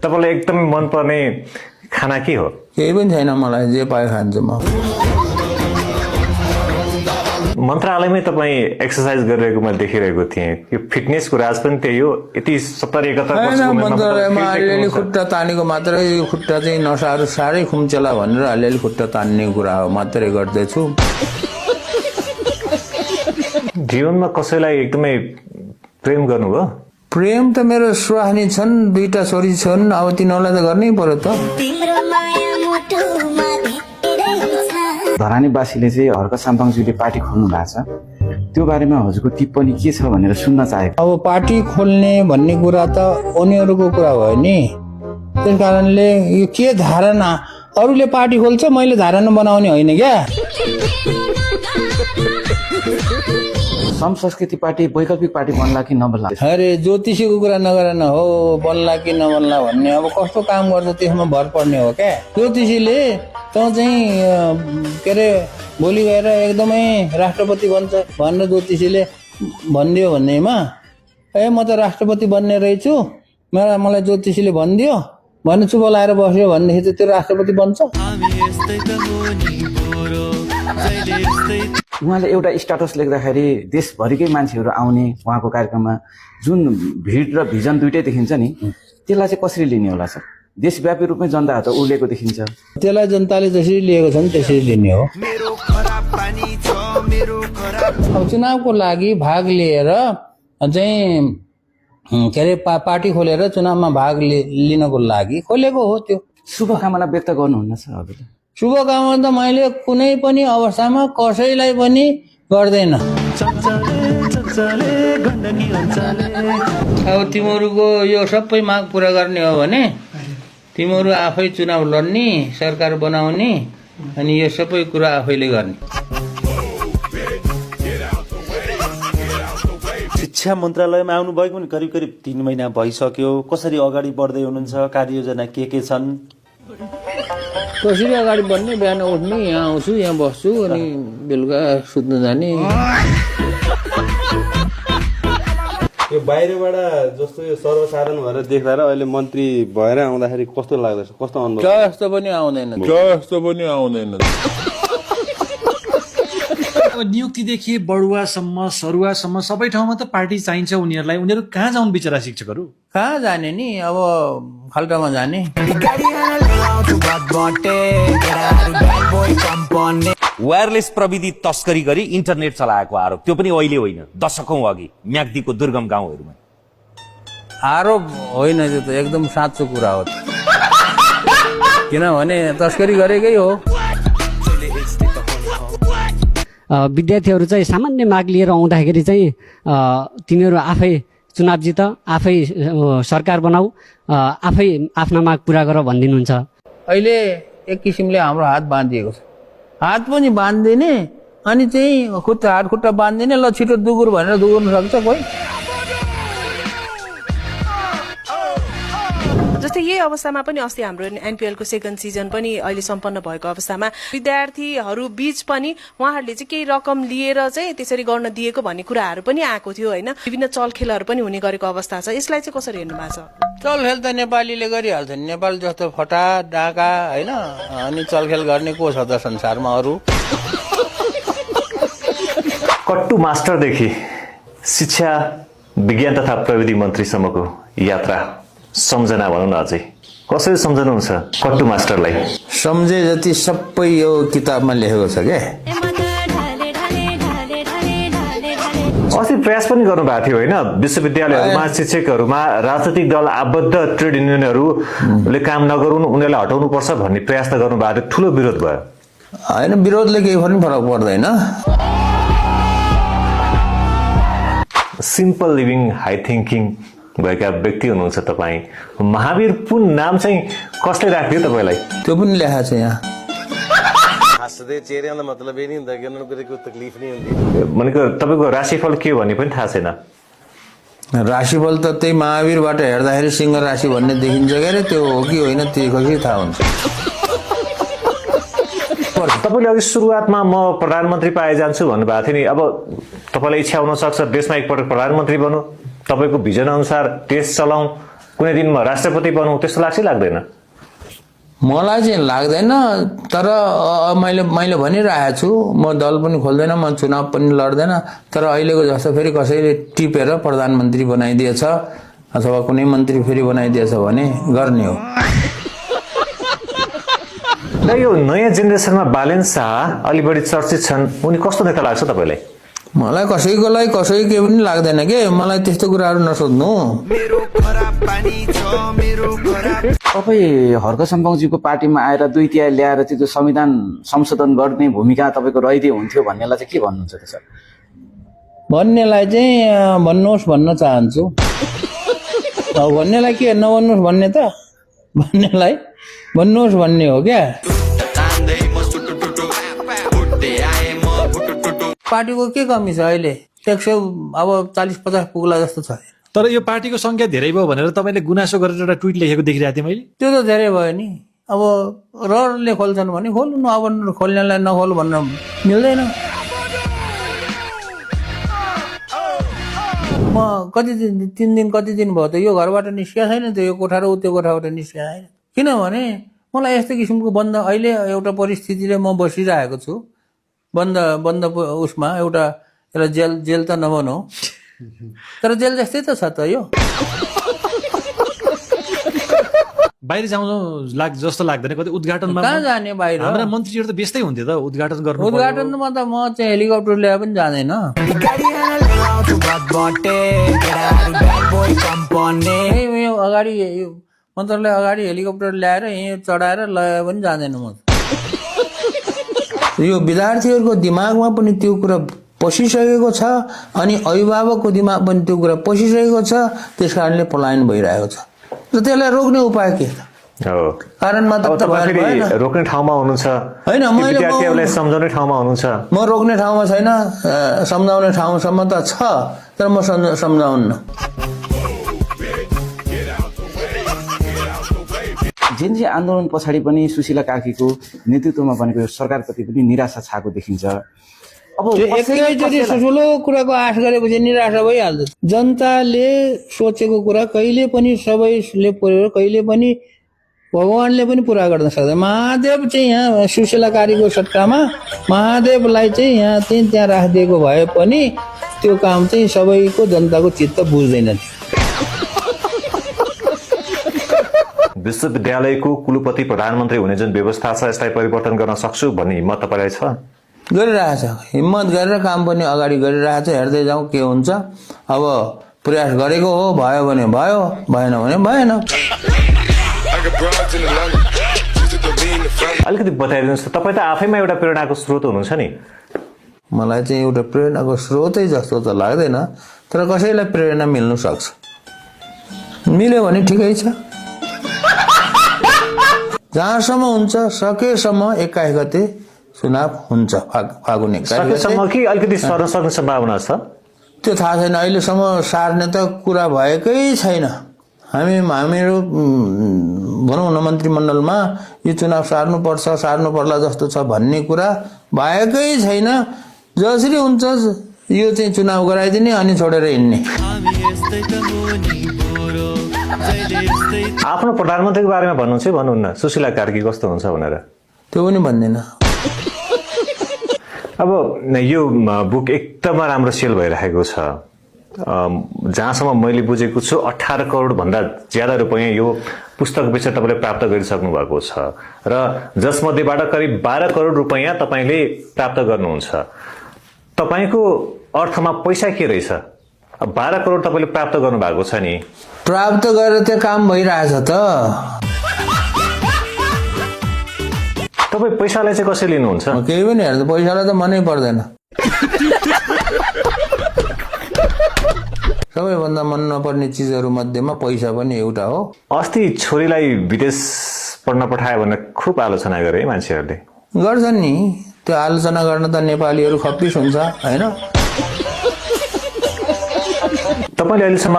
तपाईलाई एकदमै मनपर्ने खाना के हो? केही पनि छैन, मलाई जे पाए खान्छु म। मन्त्रालयमै तपाईँ एक्सर्साइज गरिरहेको मैले देखिरहेको थिएँ। यो फिटनेसको राज पनि त्यही हो? यति 70-71 वर्षको उमेरमा मन्त्रालयमा अलिअलि खुट्टा तानेको मात्रै, यो खुट्टा चाहिँ नसाहरू साह्रै खुम्चेला भनेर अलिअलि खुट्टा तान्ने कुरा हो मात्रै गर्दैछु। जीवनमा कसैलाई एकदमै प्रेम गर्नुभयो? प्रेम त मेरो सुहानी छन्, 2टा छोरी छन्, अब तिनीहरूलाई त गर्नै पर्यो त। धरानीवासीले चाहिँ हर्क साम्पाङज्यूले पार्टी खोल्नु भएको छ, त्यो बारेमा हजुरको टिप्पणी के छ भनेर सुन्न चाहेको। अब पार्टी खोल्ने भन्ने कुरा त उनीहरूको कुरा भयो नि, त्यस कारणले यो के धारणा, अरूले पार्टी खोल्छ मैले धारणा बनाउने होइन क्या। सम संस्कृति पार्टी वैकल्पिक पार्टी बन्ला कि नबन्ला? अरे ज्योतिषीको कुरा नगर न हो, बन्ला कि नबन्ला भन्ने अब कस्तो काम गर्छ त्यसमा भर पर्ने हो क्या। ज्योतिषीले त चाहिँ के अरे भोलि गएर एकदमै राष्ट्रपति बन्छ भनेर ज्योतिषीले भनिदियो भन्नेमा, ए म त राष्ट्रपति बन्ने रहेछु, मलाई ज्योतिषीले भनिदियो भने चुप लाएर बस्यो भनेदेखि त त्यो राष्ट्रपति बन्छ। उहाँले एउटा स्ट्याटस लेख्दाखेरि देशभरिकै मान्छेहरू आउने उहाँको कार्यक्रममा, जुन भिड र भिजन दुइटै देखिन्छ नि, त्यसलाई चाहिँ कसरी लिने होला सर? देशव्यापी रूपमै जनता त उर्लेको देखिन्छ, त्यसलाई जनताले जसरी लिएको छ नि त्यसरी लिने हो। अब चुनावको लागि भाग लिएर चाहिँ के अरे पार्टी खोलेर चुनावमा भाग लिनको लागि खोलेको हो। त्यो शुभकामना व्यक्त गर्नुहुन्न सर हजुरले? शुभकामना त मैले कुनै पनि अवस्थामा कसैलाई पनि गर्दैन। अब तिमीहरूको यो सबै माग पुरा गर्ने हो भने तिमीहरू आफै चुनाव लड्ने, सरकार बनाउने, अनि यो सबै कुरा आफैले गर्ने। शिक्षा मन्त्रालयमा आउनुभएको पनि करिब 3 महिना भइसक्यो। कसरी अगाडि बढ्दै हुनुहुन्छ? कार्ययोजना के छन्? कसरी अगाडि बढ्ने, बिहान उठ्ने, यहाँ आउँछु, यहाँ बस्छु, अनि बेलुका सुत्न जाने। यो बाहिरबाट जस्तो यो सर्वसाधारण भएर देख्दा र अहिले मन्त्री भएर आउँदाखेरि कस्तो लाग्दैछ? कस्तो अनुभव? जस्तो पनि आउँदैन। अब नियुक्तिदेखि बढुवासम्म सरुवासम्म सबै ठाउँमा त पार्टी चाहिन्छ उनीहरूलाई। उनीहरू कहाँ जाउन् बिचरा शिक्षकहरू? कहाँ जाने नि, अब खाल्टामा जाने। वायरलेस प्रविधि तस्करी गरी इन्टरनेट चलाएको आरोप, त्यो पनि अहिले होइन, दशकौं अघि म्याग्दीको दुर्गम गाउँहरूमा। आरोप होइन, त्यो त एकदम साँचो कुरा हो, किनभने तस्करी गरेकै हो। विद्यार्थीहरू चाहिँ सामान्य माग लिएर आउँदाखेरि चाहिँ तिमीहरू आफै चुनाव जित, आफै सरकार बनाऊ, आफै आफ्ना माग पुरा गर भनिदिनुहुन्छ। अहिले एक किसिमले हाम्रो हात बाँधिएको छ, हात पनि बाँधिदिने अनि चाहिँ हात खुट्टा बाँधिदिने, ल छिटो दुगुर भनेर दुगुर्न सक्छ कोही। जस्तै यही अवस्थामा पनि अस्ति हाम्रो एनपीएलको सेकेन्ड सिजन पनि अहिले सम्पन्न भएको अवस्थामा विद्यार्थीहरू बीच पनि उहाँहरूले चाहिँ केही रकम लिएर चाहिँ त्यसरी गर्न दिएको भन्ने कुराहरू पनि आएको थियो होइन। विभिन्न चलखेलहरू पनि हुने गरेको अवस्था छ, यसलाई चाहिँ कसरी हेर्नु भएको छ? चलखेल त नेपालीले गरिहाल्छ नि, नेपाल जस्तो फटा डाका होइन, अनि चलखेल गर्ने को छ त संसारमा अरू? कट्टु मास्टरदेखि शिक्षा विज्ञान तथा प्रविधि मन्त्रीसम्मको यात्रा सम्झना भनौँ न, अझै कसरी सम्झनुहुन्छ कट्टु मास्टरलाई? सम्झे जति सबै यो किताबमा लेखेको छ क्या। अस्ति प्रयास पनि गर्नुभएको थियो होइन, विश्वविद्यालयहरूमा शिक्षकहरूमा राजनैतिक दल आबद्ध ट्रेड युनियनहरूले काम नगरून्, उनीहरूलाई हटाउनु पर्छ भन्ने प्रयास त गर्नुभएको थियो, ठुलो विरोध भयो होइन? विरोधले केही पनि फरक पर्दैन। सिम्पल लिभिङ हाई थिङ्किङ भएका व्यक्ति हुनुहुन्छ तपाईँ। महावीर पुन नाम चाहिँ कसले राखिदियो तपाईँलाई? त्यो पनि लेखा छ यहाँ। हँसदे चेहरे का मतलब ये नहीं होता कि उन्होंने कोई तकलीफ नहीं होती। भनेको तपाईको राशिफल के हो भन्ने पनि थाहा छैन। राशिफल त त्यही महावीरबाट हेर्दाखेरि सिंह राशि भन्ने देखिन्छ के अरे, त्यो हो कि होइन त्यो कसरी थाहा हुन्छ? तपाईले अघि सुरुवातमा म प्रधानमन्त्री पाए जान्छु भन्नुभएको थियो नि, अब तपाईलाई इच्छा हुन सक्छ देशमा एकपटक प्रधानमन्त्री बन्नु, तपाईको भिजन अनुसार देश चलाऊ, कुनै दिन म राष्ट्रपति बनौँ त्यस्तो लाग्छ लाग्दैन? मलाई चाहिँ लाग्दैन, तर मैले भनिरहेको छु, म दल पनि खोल्दैन, म चुनाव पनि लड्दैन। तर अहिलेको जस्तो फेरि कसैले टिपेर प्रधानमन्त्री बनाइदिएछ अथवा कुनै मन्त्री फेरि बनाइदिएछ भने गर्ने हो। र यो नयाँ जेनेरेसनमा बालेन शाह अलि बढी चर्चित छन्, उनी कस्तो नेता लाग्छ तपाईँलाई? मलाई कसैकोलाई कसै केही पनि लाग्दैन के, मलाई त्यस्तो कुराहरू नसोध्नु। तपाईँ हर्क सम्पाङजीको पार्टीमा आएर 2/3 ल्याएर चाहिँ त्यो संविधान संशोधन गर्ने भूमिका तपाईँको रहिदिए हुन्थ्यो भन्नेलाई चाहिँ के भन्नुहुन्छ त सर? भन्नेलाई चाहिँ भन्नुहोस् भन्न चाहन्छु। भन्नेलाई के नभन्नुहोस् भन्ने त, भन्नेलाई भन्नुहोस् भन्ने हो क्या। पार्टीको के कमी छ अहिले? 140-50 पुग्ला जस्तो छ। तर यो पार्टीको संख्या धेरै भयो भनेर तपाईँले गुनासो गरेर एउटा ट्विट लेखेको देखिरहेको थिएँ मैले। त्यो त धेरै भयो नि। अब रहरले खोल्छन् भने खोल्नु, अब खोल्नेलाई नखोल भन्न मिल्दैन। म कति दिन 3 दिन कति दिन भयो त यो घरबाट निस्किया छैन, त्यो यो कोठा र त्यो कोठाबाट निस्किया छैन। किनभने मलाई यस्तो किसिमको बन्द, अहिले एउटा परिस्थितिले म बसिरहेको छु बन्द उसमा, एउटा जेल त नभनौँ, तर जेल जस्तै त छ त यो। बाहिर जाउँ जस्तो लाग्दैन कति उद्घाटनमा? कहाँ जाने बाहिर? हाम्रा मन्त्रीहरू त व्यस्तै हुन्थ्यो त उद्घाटन गर्नु। उद्घाटनमा त म चाहिँ हेलिकप्टर ल्याए पनि जाँदैन। अगाडि मन्त्रीले अगाडि हेलिकप्टर ल्याएर यहीँ चढाएर लगाए पनि जाँदैन म। यो विद्यार्थीहरूको दिमागमा पनि त्यो कुरा पसिसकेको छ, अनि अभिभावकको दिमाग पनि त्यो कुरा पसिसकेको छ, त्यस कारणले पलायन भइरहेको छ। र त्यसलाई रोक्ने उपाय के त? कारण मात्र रोक्ने ठाउँमा हुनुहुन्छ होइन, विद्यार्थीहरूलाई सम्झाउने ठाउँमा हुनुहुन्छ। म रोक्ने ठाउँमा छैन, सम्झाउने ठाउँसम्म त छ, तर म सम्झाउन्न। जेनजी आन्दोलन पछाडि पनि सुशीला कार्कीको नेतृत्वमा बनेको यो सरकारप्रति पनि निराशा छाएको देखिन्छ। अब एकैचोटि ठुलो कुराको आश गरेपछि निराशा भइहाल्छ। जनताले सोचेको कुरा कहिले पनि सबैले पुर्याएर कहिले पनि भगवानले पनि पुरा गर्न सक्दैन। महादेव चाहिँ यहाँ सुशीला कार्कीको सट्टामा महादेवलाई चाहिँ त्यहाँ राखिदिएको भए पनि त्यो काम चाहिँ सबैको जनताको चित्त बुझ्दैन। विश्वविद्यालयको कुलपति प्रधानमन्त्री हुने जुन व्यवस्था छ यसलाई परिवर्तन गर्न सक्छु भन्ने हिम्मत तपाईँलाई छ? गरिरहेछ, हिम्मत गरेर काम पनि अगाडि गरिरहेछ। हेर्दै जाउँ के हुन्छ। अब प्रयास गरेको हो, भयो भने भयो, भएन भने भएन। अलिकति बताइदिनुहोस् त, तपाईँ त आफैमा एउटा प्रेरणाको स्रोत हुनुहुन्छ नि। मलाई चाहिँ एउटा प्रेरणाको स्रोतै जस्तो त लाग्दैन, तर कसैलाई प्रेरणा मिल्नु सक्छ। मिल्यो भने ठिकै छ। जहाँसम्म हुन्छ सकेसम्म 21 गते चुनाव हुन्छ, फागुन 21 सकेसम्म कि अलिकति सर्न सक्ने सम्भावना छ? त्यो थाहा छैन। अहिलेसम्म सार्ने त कुरा भएकै छैन। हामीहरू भनौँ न मन्त्रीमण्डलमा यो चुनाव सार्नु पर्ला जस्तो छ भन्ने कुरा भएकै छैन। जसरी हुन्छ यो चाहिँ चुनाव गराइदिने अनि छोडेर हिँड्ने। आफ्नो प्रधानमन्त्रीको बारेमा भन्नुहुन्छ भन्नुहुन्न, सुशीला कार्की कस्तो हुन्छ भनेर? त्यो पनि भन्दैन। अब यो बुक एकदमै राम्रो सेल भइरहेको छ। जहाँसम्म मैले बुझेको छु 18 करोड भन्दा ज्यादा रुपैयाँ यो पुस्तक बेचेर तपाईँले प्राप्त गरिसक्नु भएको छ र जसमध्येबाट करिब 12 करोड रुपैयाँ तपाईँले प्राप्त गर्नुहुन्छ। तपाईँको अर्थमा पैसा के रहेछ? 12 करोड तपाईँले प्राप्त गर्नु भएको छ नि, प्राप्त गरेर त्यो काम भइरहेछ त। तपाईँ पैसालाई चाहिँ कसरी लिनुहुन्छ? केही पनि हेर्छ, पैसालाई त मनै पर्दैन। सबैभन्दा मन नपर्ने चिजहरू मध्येमा पैसा पनि एउटा हो। अस्ति छोरीलाई विदेश पढ्न पठायो भनेर खुब आलोचना गरे है मान्छेहरूले। गर्छन् नि, त्यो आलोचना गर्न त नेपालीहरू खप्पिस हुन्छ होइन। तपाईँले अहिलेसम्म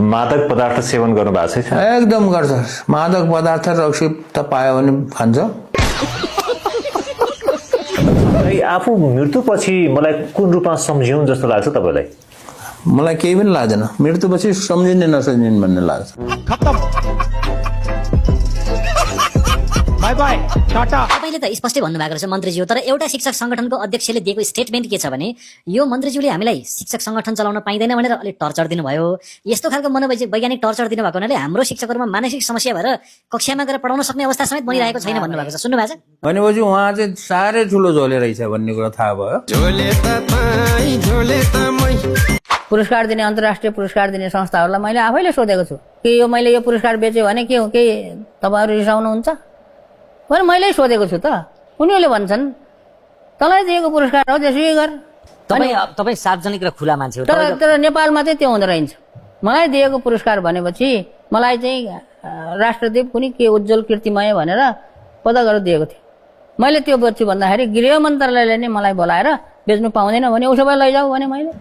मादक पदार्थ सेवन गर्नु भएको छ? एकदम गर्छ। मादक पदार्थ रक्सी त पायो भने खान्छ। आफू मृत्युपछि मलाई कुन रूपमा सम्झिउन् जस्तो लाग्छ तपाईँलाई? मलाई केही पनि लाग्दैन, मृत्युपछि सम्झिने नसम्झिने भन्ने लाग्छ। तपाईँले त स्पष्टै भन्नुभएको रहेछ मन्त्रीज्यू, तर एउटा शिक्षक संगठनको अध्यक्षले दिएको स्टेटमेन्ट के छ भने यो मन्त्रीज्यूले हामीलाई शिक्षक संगठन चलाउन पाइँदैन भनेर अलिक टर्चर दिनुभयो। यस्तो खालको मनोवैज्ञानिक टर्चर दिनुभएको हुनाले हाम्रो शिक्षकहरूमा मानसिक समस्या भएर कक्षामा गएर पढाउन सक्ने अवस्था समेत बनिरहेको छैन भन्नुभएको छ। सुन्नुभएको छ? भनेपछि उहाँ चाहिँ साह्रै ठुलो झोले रहेछ भन्ने कुरा थाहा भयो। पुरस्कार दिने अन्तर्राष्ट्रिय पुरस्कार दिने संस्थाहरूलाई मैले आफैले सोधेको छु कि यो मैले यो पुरस्कार बेच्यो भने के हो, केही तपाईँहरू रिसाउनुहुन्छ भने मैले सोधेको छु त। उनीहरूले भन्छन् तँलाई दिएको पुरस्कार हो, त्यसै गर। तपाईँ सार्वजनिक र खुला मान्छे हो, तर नेपालमा चाहिँ त्यो हुँदो रहेछ। मलाई दिएको पुरस्कार भनेपछि मलाई चाहिँ राष्ट्रदीप कुनै के उज्जवल कीर्तिमय भनेर पदकहरू दिएको थियो। मैले त्यो बेच्छु भन्दाखेरि गृह मन्त्रालयले नै मलाई बोलाएर बेच्नु पाउँदैन भने उसो भए लैजाऊ भने मैले।